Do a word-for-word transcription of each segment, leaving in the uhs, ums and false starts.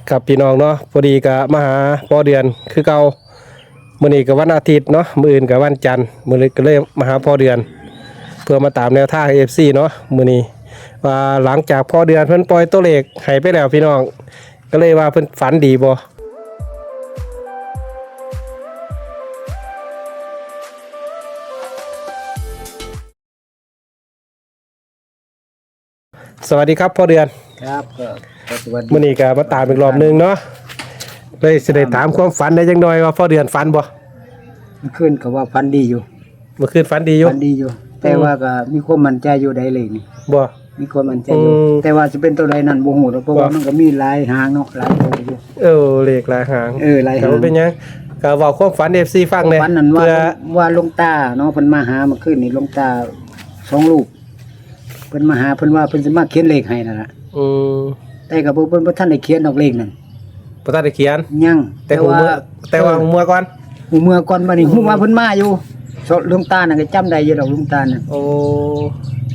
ครับพี่น้องเนาะ พอดีก็มาหาพ่อเดือนคือเก่า มื้อนี้ก็วันอาทิตย์เนาะ มื้ออื่นก็วันจันทร์ มื้อนี้ก็เลยมาหาพ่อเดือน เพื่อมาตามแนวทาง เอฟซี เนาะ มื้อนี้ ว่าหลังจากพ่อเดือนเพิ่นปล่อยตัวเลขให้ไปแล้วพี่น้อง ก็เลยว่าเพิ่นฝันดีบ่ สวัสดีครับพ่อเดือน ครับ ก็ ก็สวัสดี มื้อนี้ก็มาตามอีกรอบหนึ่งเนาะ เลยสิได้ถามความฝันได้จักหน่อยว่าพ่อเดือนฝันบ่ เมื่อคืนก็ว่าฝันดีอยู่ เมื่อคืนฝันดีอยู่ ฝันดีอยู่ แต่ว่าก็มีความมั่นใจอยู่ได้เลขนี่ บ่ มีความมั่นใจอยู่ อืม แต่ว่าสิเป็นตัวใดนั่นบ่ฮู้ดอก เพราะว่า บ่ มันก็มีหลายหางเนาะ หลายตัวอยู่ เออ เลขหลายหาง เออ หลายหาง แต่ว่าเป็นหยัง ก็เว้าความฝัน เอฟซี ฟังแหน่ ฝันนั่นว่า เพื่อ ว่าหลวงตาเนาะ เพิ่นมาหาเมื่อคืนนี่ หลวงตาสองรูป เพิ่นมาหา เพิ่นว่าเพิ่นสิมาเขียนเลขให้นั่นล่ะ อืม แต่ก็บ่ เพิ่นบ่ทันได้เขียนดอกเลขนั่น บ่ทันได้เขียน ยัง แต่ฮู้เมื่อ แต่ว่า แต่ว่า เออ ฮู้เมื่อก่อน ฮู้เมื่อก่อน บัดนี้ อืม ฮู้ว่าเพิ่นมาอยู่ หลวงตานั่นก็จำได้อยู่ดอก หลวงตานั่น โอ้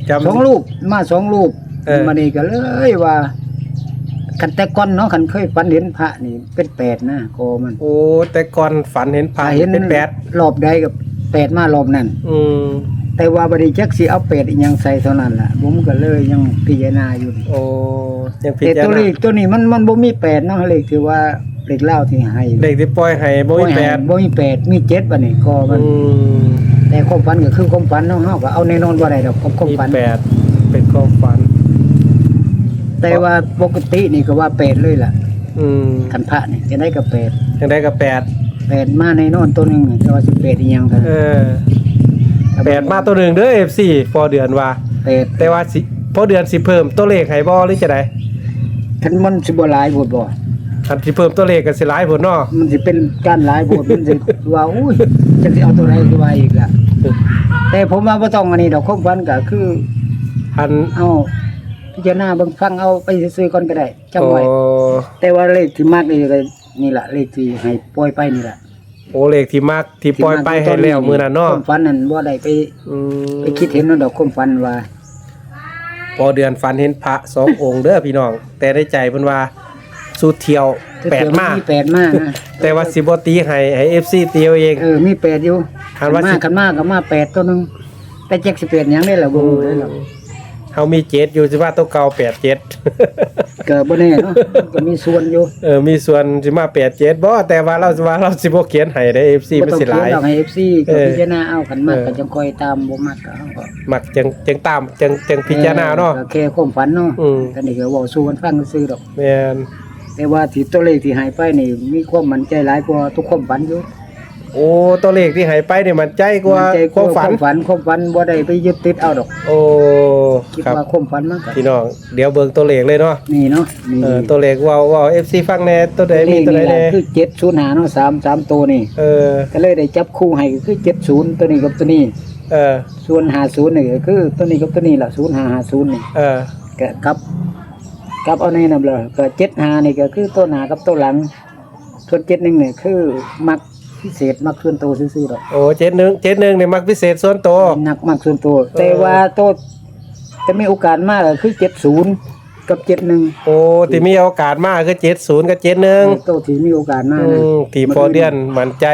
จำ สองรูป มาสองรูป เออ บัดนี้ก็เลยว่า คันแต่ก่อนเนาะ คันเคยฝันเห็นพระนี่เป็นแปดนะ คอมัน โอ้ แต่ก่อนฝันเห็นพระ ถ้าเห็น เป็นแปด รอบใดก็แปดมารอบนั้น อืม แต่ว่าบัดนี้จักสิเอาแปดอีหยังใส่เท่านั้นล่ะ ผมก็เลยยังพิจารณาอยู่ โอ้ ยังพิจารณา แต่ตัวเลขตัวนี้มัน มันบ่มีแปดเนาะ เลขที่ว่า เลขลาวที่ให้ เลขที่ปล่อยให้บ่มีแปด บ่มีแปด มีเจ็ดบัดนี้ คอมัน อืม แต่ความฝันก็คือความฝันเนาะ เฮาก็เอาแน่นอนบ่ได้ดอก ความ ความฝัน มีแปด เป็นความฝัน แต่ว่าปกตินี่ก็ว่าแปดเลยล่ะ อืม คันพระนี่จังได๋ก็แปด จังได๋ก็แปด แปดมาแน่นอนตัวหนึ่ง แต่ว่าสิแปดอีหยังก็ เออ แปดมาตัวหนึ่งเด้อ เอฟซี พ่อเดือนว่า แปด แต่ว่าสิ พ่อเดือนสิเพิ่มตัวเลขให้บ่หรือจังได๋ คันมันสิบ่หลายโพดบ่ คันสิเพิ่มตัวเลขก็สิหลายโพดเนาะ มันสิเป็นการหลายโพด มันสิว่า อุ้ย จักสิเอาตัวใดสิว่าอีกล่ะ แต่ผมว่าบ่ต้องอันนี้ดอก ความฝันก็คือ อัน เอาพิจารณาเบิ่ง ฟังเอาไปซื่อๆก่อนก็ได้ จำไว้ โอ้ แต่ว่าเลขที่มักนี่ก็นี่ล่ะ เลขที่ให้ปล่อยไปนี่ล่ะ โอ้ เลขที่มัก ที่ปล่อยไปให้แล้วมื้อนั้นเนาะ ความฝันนั่นบ่ได้ไป อืม ไปคิดเห็นนั่นดอก ความฝันว่า พ่อเดือนฝันเห็นพระสององค์เด้อพี่น้อง แต่ในใจเพิ่นว่าสู่เที่ยว แต่เที่ยว แปดมา มีแปดมานะ แต่ว่าสิบ่ตีให้ ให้ เอฟซี ตีเอาเอง เออ มีแปดอยู่ คันว่า คันมา สิ คันมาก็มาแปดตัวหนึ่ง แต่จักสิแปดหยังได้ล่ะ บ่รู้เลยล่ะ อืม เฮามีเจ็ดอยู่ สิว่าตัวเก่า แปดเจ็ด ก็บ่แน่เนาะ ก็มีส่วนอยู่ เออ มีส่วนสิมา แปดเจ็ด บ่ แต่ว่าเราสิว่าเราสิบ่เขียนให้เด้อ เอฟซี บ่ต้อง มันสิหลาย เขียนดอกให้ เอฟซี ก็ เออ พิจารณาเอา คันมัก เออ ก็จังค่อยตาม บ่มักก็เฮาก็ มักจัง จังตาม จัง จังพิจารณาเนาะ เออ ก็แค่ความฝันเนาะ อืม อันนี้ก็เว้าสู่กันฟังซื่อๆดอก แม่น แต่ว่าที่ตัวเลขที่ให้ไปนี่มีความมั่นใจหลายกว่าทุกความฝันอยู่ โอ้ ตัวเลขที่ให้ไปนี่มั่นใจกว่า มั่นใจกว่าความฝัน ความฝัน ความฝันบ่ได้ไปยึดติดเอาดอก โอ้ คิด ครับ ว่าความฝันมันก็ พี่น้อง เดี๋ยวเบิ่งตัวเลขเลยเนาะ นี่เนาะ นี่ เออ ตัวเลขเว้า เว้า เอฟซี ฟังแหน่ ตัวใด ตัวเลข มีตัวใด นี่แหละ แหน่ คือ เจ็ดศูนย์ห้า เนาะ สาม สามตัวนี่ เออ ก็เลยได้จับคู่ให้ก็คือ เจ็ดศูนย์ ตัวนี้กับตัวนี้ เออ ส่วน ห้าศูนย์ นี่ก็คือตัวนี้กับตัวนี้ล่ะ ศูนย์ห้าห้าศูนย์ นี่ เออ ก็กลับ กลับเอาในนั้นเลย ก็ เจ็ดห้า นี่ก็คือตัวหน้ากับตัวหลัง ส่วน เจ็ดหนึ่ง นี่คือมักพิเศษ มักส่วนตัวซื่อๆดอก โอ้ เจ็ดหนึ่ง เจ็ดหนึ่ง นี่มักพิเศษส่วนตัว มัก มักส่วนตัว เออ แต่ว่าตัว จะมีโอกาสมากก็คือ เจ็ดศูนย์ กับ เจ็ดหนึ่ง โอ้ ที่มีโอกาสมากคือ เจ็ดศูนย์ กับ เจ็ดหนึ่ง เออ ตัวที่มีโอกาสมากนะ อืม ที่พ่อเดือนมั่นใจ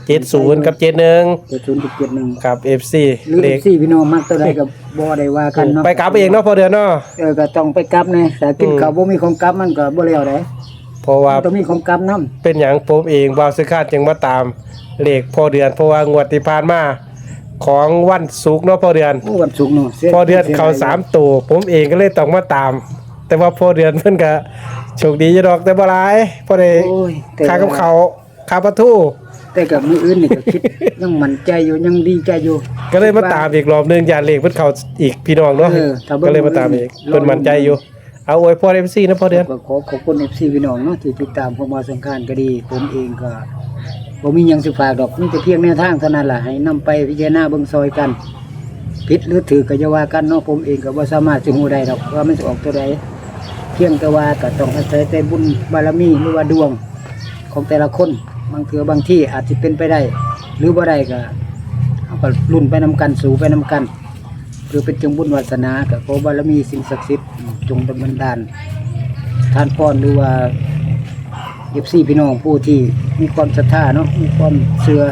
เจ็ดศูนย์ กับ เจ็ดหนึ่ง เจ็ดศูนย์ กับ เจ็ดหนึ่ง ครับ เอฟซี หรือ เลข เอฟซี พี่น้องมักตัวใดก็บ่ได้ว่ากันเนาะ ไปกลับเองเนาะพ่อเดือนเนาะ เออ ก็ต้องไปกลับแหน่ แต่กิน อืม ข้าวบ่มีของกลับมันก็บ่แล้วเด้ เพราะว่า มันต้องมีของกลับนำ เป็นหยังผมเอง บ่าวสุขานจึงมาตามเลขพ่อเดือน เพราะว่างวดที่ผ่านมา ของวันศุกร์เนาะพ่อเดือน โอ้ วันศุกร์เนาะ เสีย พ่อเดือน เสียดาย เข้าสามตัว ผมเองก็เลยต้องมาตาม แต่ว่าพ่อเดือนเพิ่นก็โชคดีอยู่ดอก แต่บ่หลาย พอได้ โอ้ย แต่ ค่ากับข้าว ค่าปลาทู แต่ก็มื้ออื่นนี่ก็คิด ยังมั่นใจอยู่ ยังดีใจอยู่ ก็เลยมาตามอีกรอบหนึ่ง ย่านเลขเพิ่นเข้าอีกพี่น้องเนาะ เออ ถ้าเบิ่ง ก็เลยมาตามอีก มื้ออื่น เพิ่นมั่นใจอยู่ เอาอวยพร เอฟซี นะพ่อเดือน ก็ขอขอบคุณ เอฟซี พี่น้องเนาะ ที่ติดตามผมมาสงกรานต์ก็ดี ผมเองก็บ่มีหยังสิฝากดอก มีแต่เพียงแนวทางเท่านั้นล่ะ ให้นำไปพิจารณาเบิ่งซอยกัน ผิดหรือถูกก็อย่าว่ากันเนาะ ผมเองก็บ่สามารถสิรู้ได้ดอกว่ามันสิออกตัวใด เพียงแต่ว่าก็ต้องอาศัยแต่บุญบารมีหรือว่าดวงของแต่ละคน บางเทื่อบางทีอาจสิเป็นไปได้ หรือบ่ได้ก็ เฮาก็ลุ้นไปนำกัน สู้ไปนำกัน เพื่อเป็นจั่งบุญวาสนา ก็ขอบารมีสิ่งศักดิ์สิทธิ์จงดลบันดาล ทานพรหรือว่า เอฟซีพี่น้องผู้ที่มีความศรัทธาเนาะ มีความเชื่อ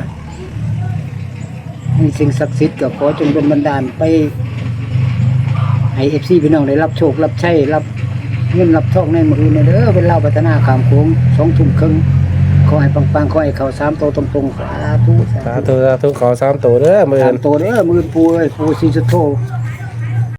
ในสิ่งศักดิ์สิทธิ์ ก็ขอจงดลบันดาลไปให้เอฟซีพี่น้องได้รับโชครับใช้ รับเงินรับทองในมื้ออื่นเด้อ เป็นลาวพัฒนาข้ามโขง สองทุ่มครึ่ง ขอให้ปังๆ ขอให้เข้าสามโตตรงๆ สาธุ สา สา ธุ ธุ สาธุ ขอสามโตเด้อมื้อ สา อื่ ม น โตเด้อ มื้ออื่นปู่เอ้ย ปู่ศรีสุโธ